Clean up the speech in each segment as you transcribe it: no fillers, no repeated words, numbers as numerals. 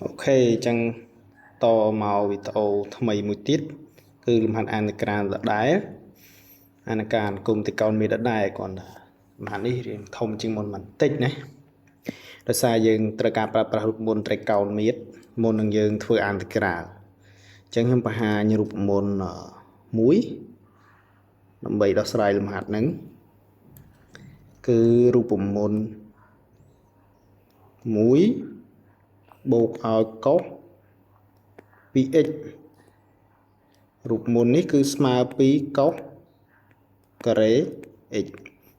OK អញ្ចឹងតមកវីដេអូថ្មីមួយទៀតគឺលំហាត់អានក្រានដដែលអានការអនុគមន៍តិកោណមានដដែលគ្រាន់តែលំហាត់នេះរៀងធំជាងមុនបន្តិចណាដោយសារយើងត្រូវការប្រើប្រាស់រូបមន្តត្រីកោណមាត្រមុននឹងយើងធ្វើអានក្រាលអញ្ចឹងខ្ញុំបង្ហាញរូបមន្តមួយដើម្បីដោះស្រាយលំហាត់ហ្នឹងគឺរូបមន្ត1បូកឲ្យកុស 2x រូបមន្តនេះគឺស្មើ2កុសការ៉េ x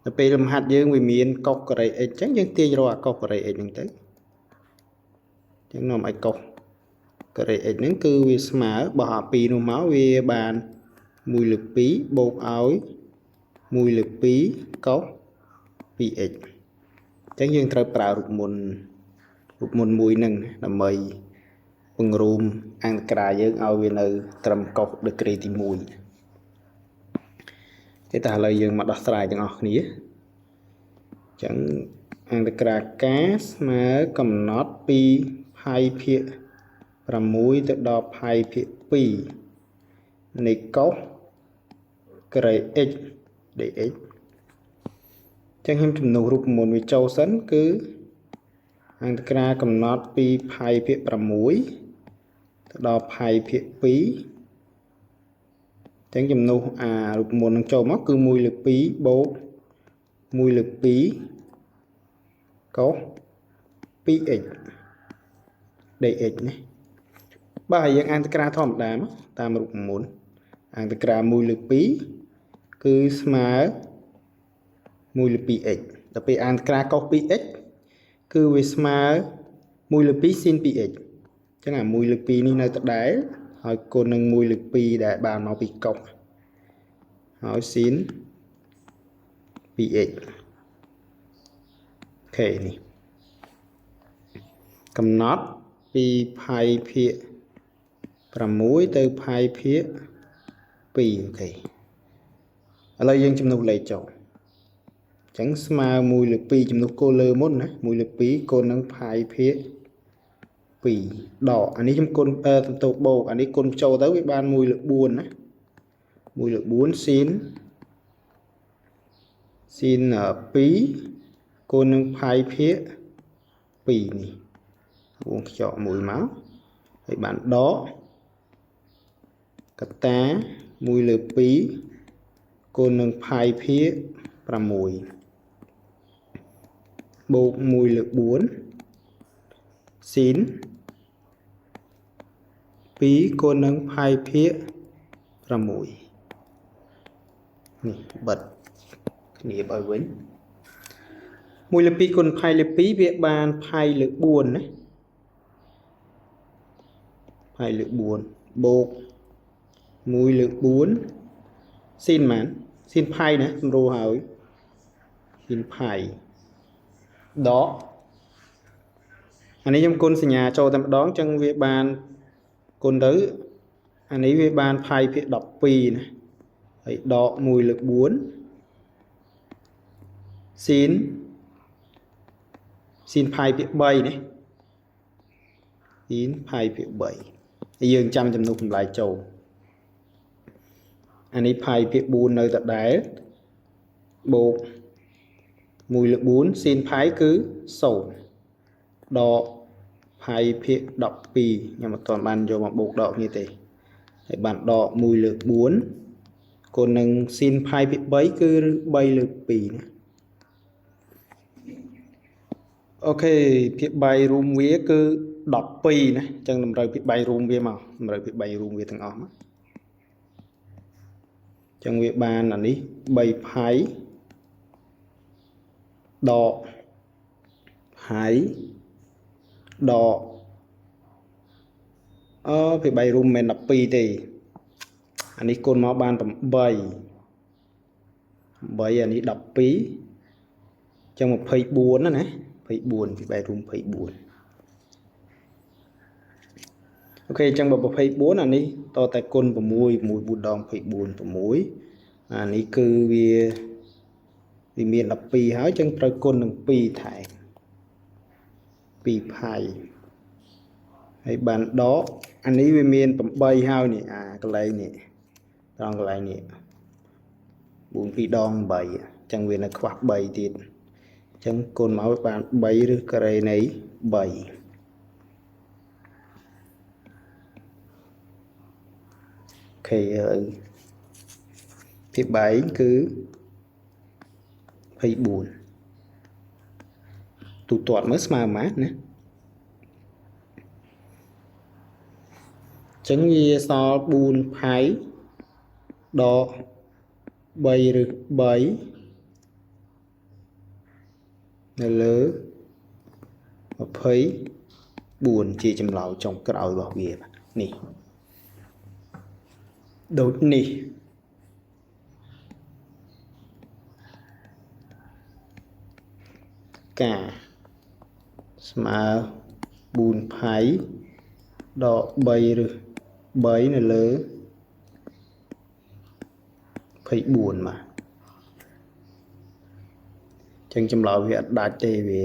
ដល់ពេលលំហាត់យើងវាមានកុសការ៉េ x អញ្ចឹងយើងទាញរកអាកុសការ៉េ x ហ្នឹងទៅអញ្ចឹងនាំឲ្យកុសការ៉េ x ហ្នឹងគឺវាស្មើបោះអា2នោះមកវាបាន1លើ2បូកឲ្យ1លើ2កុស 2x អញ្ចឹងយើងត្រូវប្រើរូបមន្តមួយហ្នឹងដើម្បីពង្រួមអង្ក្រាយើងឲ្យវានៅត្រឹមកុសដឺក្រេទី1គេតែឥឡូវយើងមកដោះស្រាយទាំងអស់គ្នាអញ្ចឹងអង្ក្រា k ស្មើកំណត់ពីផៃភាគ6ទៅដល់ផៃភាគ2នៃកុសការ៉េ x dx ចឹងខ្ញុំជំនួសរូបមន្តវាចូលសិនគឺអង្ក្រាកំណត់ពីផៃភាគ6ទៅដល់ផៃភាគ2ចឹងជំនួសអារូបមន្តនឹងចូលមកគឺ1លើ2បូក1លើ2កុស 2x dx ណាបាទយើងអានតក្រាធម្មតាមកតាមរូបមន្តអានតក្រា1លើ2គឺស្មើ1លើ 2x ដល់ពេលអានក្រាកុស 2x គឺវាស្មើ1លើ2 sin 2x ចឹងអា1លើ2នេះនៅដដែលហើយគុណនឹង1លើ2ដែលបានមកពីកុសហើយ sin 2x OK នេះកំណត់ពីផៃភាគ6ទៅផៃភាគ2 OK ឥឡូវយើងជំនួសលេខចូលអញ្ចឹងស្មើ1លើ2ជំនួសគោលលើមុនណា1លើ2គុណនឹងផៃភាគ2ដកអានេះខ្ញុំគុណទៅបូកអានេះគុណចូលទៅវាបាន1លើ4ណា1លើ4 sin sin 2គុណនឹងផៃភាគ2នេះវងខ្យក់មួយមកហើយបានដកកតា1លើ2គុណនឹងផៃភាគ6បូក1លើ4 sin 2គុណនឹងផៃភាគ6នេះបិទគ្នាឲ្យវិញ1លើ2គុណផៃលើ2វាបានផៃលើ4ណាផៃលើ4បូក1លើ4 sin ម៉ាន sin ផៃណាសម្រួលហើយ sin ផៃដកអានេះខ្ញុំគុណសញ្ញាចូលតែម្ដងចឹងវាបានគុណទៅអានេះវាបានផៃភាគ12ណាហើយដក1លើ4 sin sin ផៃភាគ3នេះ sin ផៃភាគ3ហើយយើងចាំចំនួនតម្លៃចូលអានេះផៃភាគ4នៅដដែលបូក1លើ4 sin ផៃគឺ0ដកផៃភាគ12ខ្ញុំអត់ទាន់បានយកមកបូកដកគ្នាទេហើយបានដក1លើ4គុណនឹង sin ផៃភាគ3គឺ3លើ2ណាOK ភាគ3រួមវាគឺ12ណាអញ្ចឹងតម្រូវភាគ3រួមវាមកតម្រូវភាគ3រួមវាទាំងអស់មកអញ្ចឹងវាបានអានេះ3ផៃដកផៃដកអឺភាគ3រួមមិនមែន12ទេអានេះគុណមកបាន8 8អានេះ12អញ្ចឹង24ណាណា24ពី3រួម24 OK អញ្ចឹងបើ24អានេះតតែគុណ6 6 4ដង24 6អានេះគឺវាមាន12ហើយអញ្ចឹងត្រូវគុណនឹង2ថែម 2ផៃ ហើយបានដកអានេះវាមាន8ហើយនេះអាកន្លែងនេះត្រង់កន្លែងនេះ4 2ដង8អញ្ចឹងវានៅខ្វះ3ទៀតអញ្ចឹងគុណមកបាន3ឬការ៉េនៃ3អូខេហើយភាពបែងគឺ24ទូទាត់មើលស្មើប៉ុន្មានណាអញ្ចឹងវាសល់4ផៃដក3ឬ3នៅលើ24ជាចម្លើយចុងក្រោយរបស់វានេះដូចនេះកាស្មើ4ផៃដក3ឬ3នៅលើ24បាទចឹងចម្លើយវាអត់ដាច់ទេវា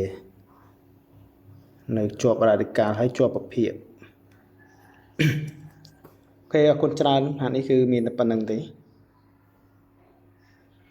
នៅជាប់រ៉ាឌីកាល់ហើយជាប់ពភាគអូខេអរគុណច្រើនហានេះគឺមានតែប៉ុណ្្នឹងទេ។